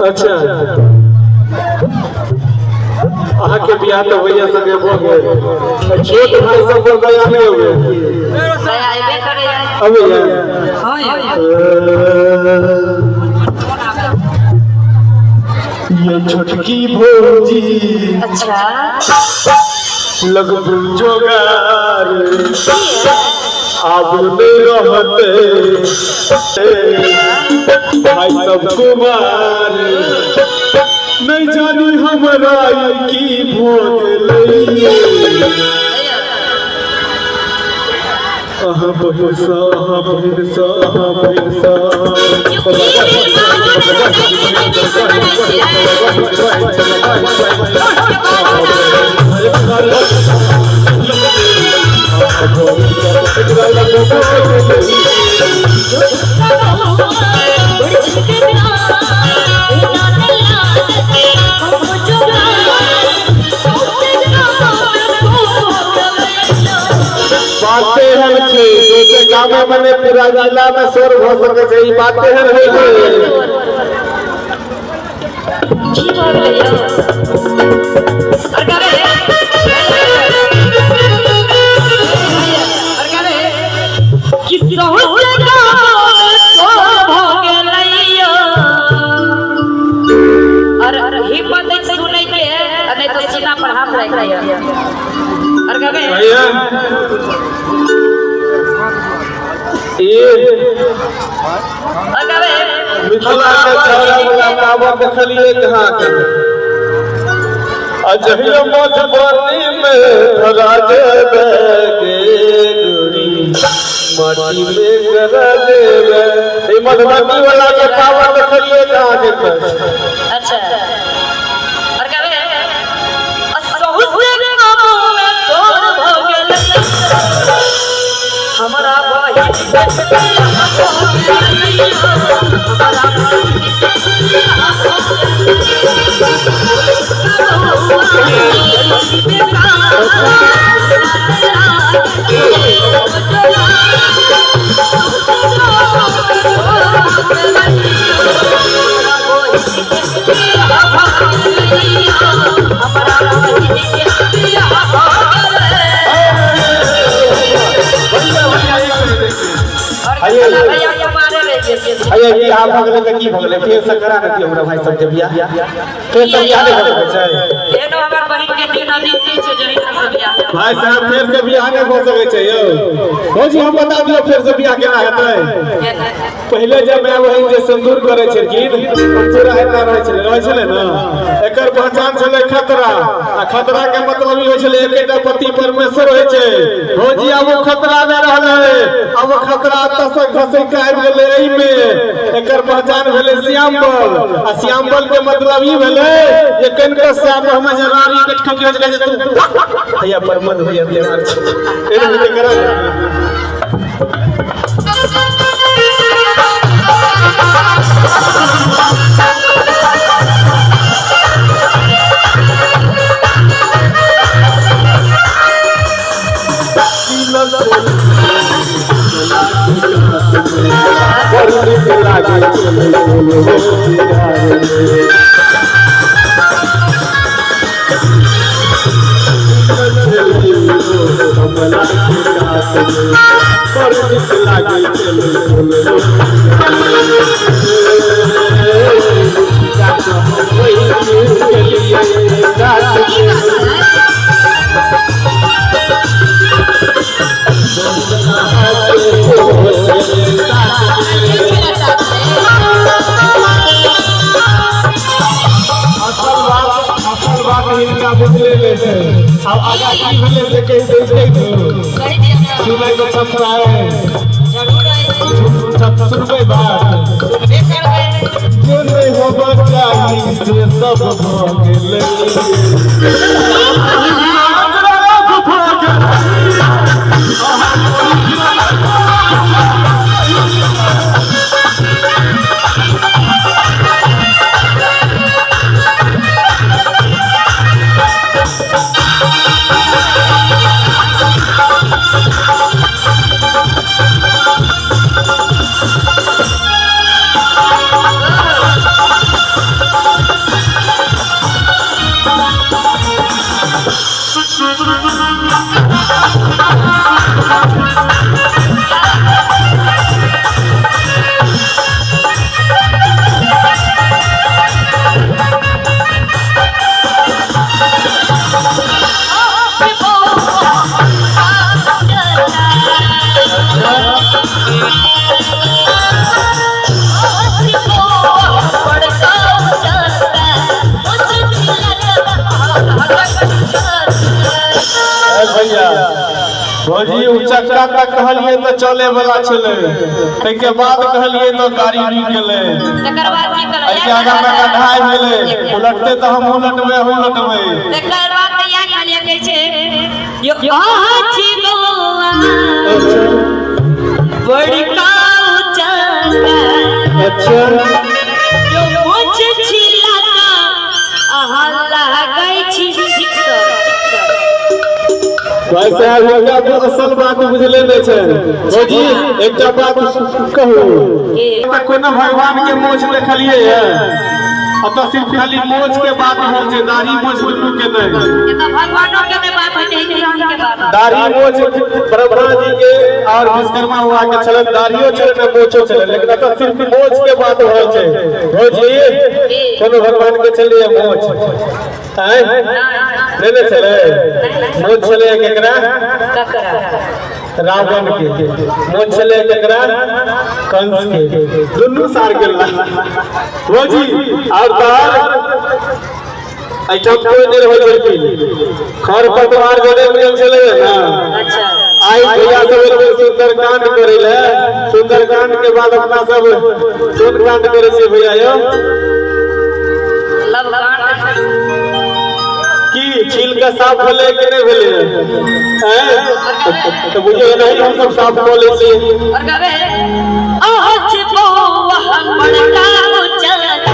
अच्छा, अहाँके बियाह तऽ भैया संगे भऽ गेल, छोट भाई सब पर दया नहि अबै? दया अयबे करैया। अबैया? हँ यौ। ये छोटकी भौजी। अच्छा। लगबू जोगार आब नहि रहते भाई सब कुमार, नहीं जानी हमरा ई की भऽ गेलै। अहाँ बहिनसँ, अहाँ बहिनसँ, अहाँ बहिनसँ। बाते एहन छै सोचे गामे में नहि, पूरा जिला में शोर भऽ सकै छै। ई बाते एहन होइ छै। की भऽ गेलै यौ? और गाबै, और गाबै कि सहुसे गाम शोर भऽ गेलै यौ। और हिम्मत अछि सुनै के, आ नहि तऽ सीना पर हाथ राखि लिअ। और गाबै। भैया, ई और गाबै। मिथिला के छौड़ा वाला पावर देखलिए कहाँ के? आ जहिया मधुबनी में धरा जेबे गे गोरी, माटी में गरा जेबे। ई मधुबनी वाला के पावर देखलिए कहाँ के? अच्छा, और गाबै। आ सहुसे गाम शोर भऽ गेलै, हमरा बहिन के बियाह भऽ गेलै यौ। हमरा बहिन के बियाह भऽ हमरा बहिन के बियाह भऽ गेलै। और भैया कुमारे रहि गेल। अये, बियाह भऽ गेलै तऽ की भऽ गेलै? फेर से करा ने दियौ हमरा भाई सबके बियाह। फेर से बियाह नहि भऽ सकै छै? एनो हमर बहिन के तीन अदिति छै, जही सब बियाह। भाई साहब, फेर से बियाह नहि भऽ सकै छै यौ भौजी। हम बता दियौ फेर से बियाह केना हेतै। पहिले जे माय बहिन जे सिन्दूर करै छलखिन, ओ पूरा एना रहै छलै, रहै छलै ने? एकर पहचान छलै खतरा, आ खतरा के मतलब ई होइ छलै, एकेटा पति परमेश्वर होइ छै। भौजी, आब ओ खतरा नहि रहलै, आब ओ खतरा एतऽ से घसैक के आबि गेलै एहिमे। एकर पहचान भेलै श्यामबल, आ श्यामबल के मतलब ई भेलै जे कनिको श्याम हमे जे रानी के ठोकी होइ छै जे तू हैया पर मन होइया त्योहार छै, एना हेतै करा। बड़ नीक लागै छै। बड़ नीक लागै छै। असल बात, असल बात हिनका बुझले नहि छै। आब आगाँ की भेलै से कहि दै छै। कहि दिअ ने। सुनै के क्षमता है? जरूर अछि। सुनबै बात? सुनबे करबै। जे नहि होबऽ चाही से सब भऽ गेलै। चक्का तक कहलिए तो चले वाला छले, ताहिके बाद कहलिए तो गाड़ी रुकि गेलै। तकर बाद की कहलियै? एहिके आगा में गड्ढा भेलै, उलटते तऽ हम उलटबै, हम उलटबै। तकर बाद तऽ इएह कहलियै, कहै छै यो अहाँ छी बौआ बड़का उचक्का। अच्छा। यो मोछ छिलका अहाँ लागै छी सिक्सर। भाई साहब, एकटा असल बात बुझले नहि छै। भौजी, एकटा बात कहू? के? तऽ कोनो भगवान के मोछ देखलियै ये? अतऽ सिर्फ खाली मोछ के बात भेल छै, दाढ़ी मोछ दुनू के नहि। एतऽ भगवानो के नहि बात होइ छै, इंसान के बात। दाढ़ी मोछ ब्रह्मा जी के और विश्वकर्मा बाबा के छलनि, दाढ़ियो छलनि आ मोछो छलनि, लेकिन एतऽ सिर्फ मोछ के बात भेल छै। भौजी, कोनो भगवान के छलैये मोछ? आँय, नहि ने छलै मोछ। छलै केकरा? ककरा? रावण के मोछ छलै। केकरा? कंस के। दुनू सार गेल। भौजी, और तार एहिठाम कोइ नहि रहै छलखिन, खर पतवार जनमि गेल छलै ने। अच्छा। आई भैया सब एलखिन सुंदरकांड करै लए। सुंदरकांड के बाद अपना सब कोन कांड करै छियै भैया यौ? लव कांड। की छील के साफ भेलै कि नहि भेलै? हैं, तऽ बुझियौ एनाही हम सब साफ कऽ लै छियै। और कहबे अहाँ छी बौआ बड़का उचक्का।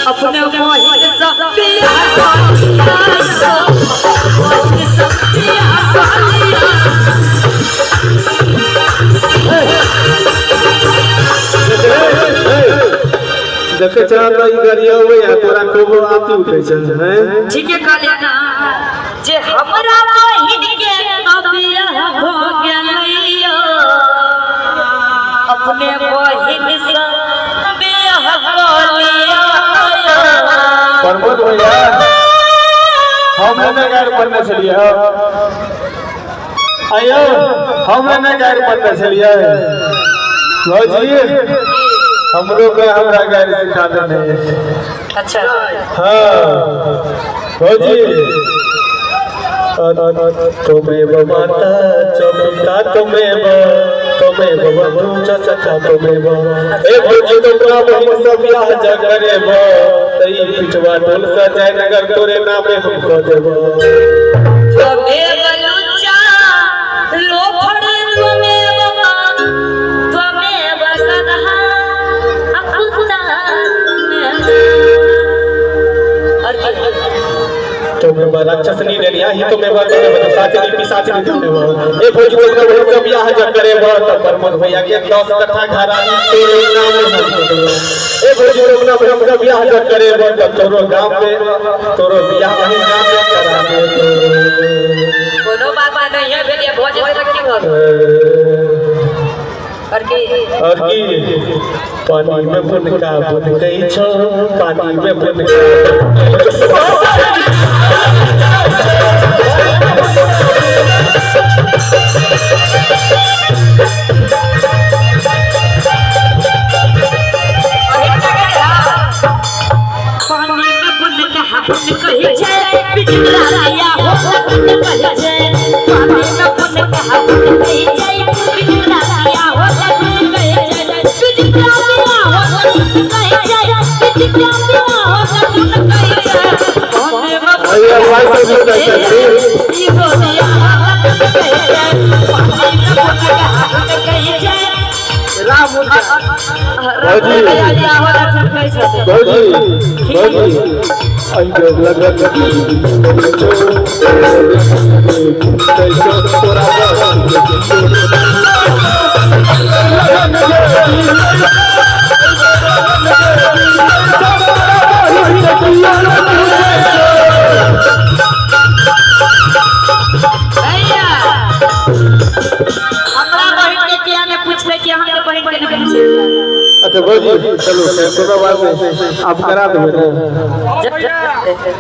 अपने मोहित सब पिया मोहित सब पिया। देखै छह तऽ ई गरियबै आ तोरा खूब आती उठै छै, हैं? ठीके कहलियै ना जे हमरा बहिन के तबियत भऽ गेलैयो, अपने बहिन से बियाह कऽ लियौ। प्रमोद भैया, हम नहि गारि पढ़ने छलियै? आयौ, हम नहि गारि पढ़ने छलियै? भौजी, हमरो के हमरा गारि सिखा देने। अच्छा। हाँ भौजी, त्वमेव माता च पिता त्वमेव, त्वमेव बन्धु च सखा त्वमेव। ए भौजी, तो अपना बहिन से बियाह ज करेब त ई पिछवा टोल से जयनगर तोरे नामे हम कऽ देब। त्वमेव लुच्चा लोफड़ त्वमेव माँ त्वमेव गदहा कुत्ता त्वमेव और की? त्वमेव राक्षसनी डैनिया ही त्वमेव, त्वमेव साचनी पिशाचनी त्वमेव। ए भौजी, तो अपना बहिन से बियाह ज करेब त प्रमोद भैया के 10 कट्ठा घरारी तोरे नामे हम कऽ देब। ए भौजी, तो अपना बहिन से बियाह ज करेब त तोरो गांव में तोरो बियाह वही गांव में करा देब। कोनो बात नहीं है भेल, भऽ जेतै तऽ की भऽ गेल? और की? और की, पानी में बुनका बुनकै छौ, पानी में बुनका। पानी में बुन कहा बुन कही छै, बिजला दिया हो बुन कही छै। पानी में बुन कहा बुन कही छै, बिजला दिया हो बुन कही छै, बिजला दिया हो बुन कही छै, बिजला दिया हो बुन कही छै। पानी में बुन भैया, भाई सब लोग ऐसे ई हो दिया बुन कही छै, पानी में बुन कहा बुन कही छै। भौजी। दिया हो बुन कही छै। भौजी, भौजी, अइयो लगन कैसो तोरा। भैया, हमरा बहिन के किया ने पूछले कि अहाँके बहिन के ने पूछे? अच्छा भौजी चलू कोनो बात नहीं, आप करा देबै ने।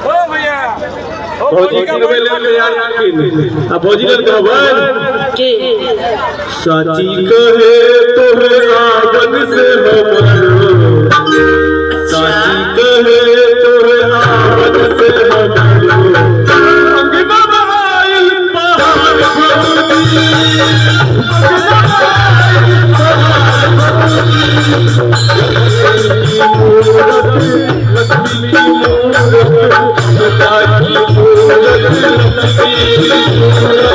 ओ भैया, ओ भौजी किनबै लेल तैयार छथिन। आ भौजी लेल कहबै की? साची कहे तोहे आवन से हमरो, साची कहे तोहे आवन से हमरो, अंगना आइल पहाड़ भौजी, अंगना आइल पहाड़ भौजी। लक्ष्मी की मूरत, लता की मूरत, लक्ष्मी की मूरत।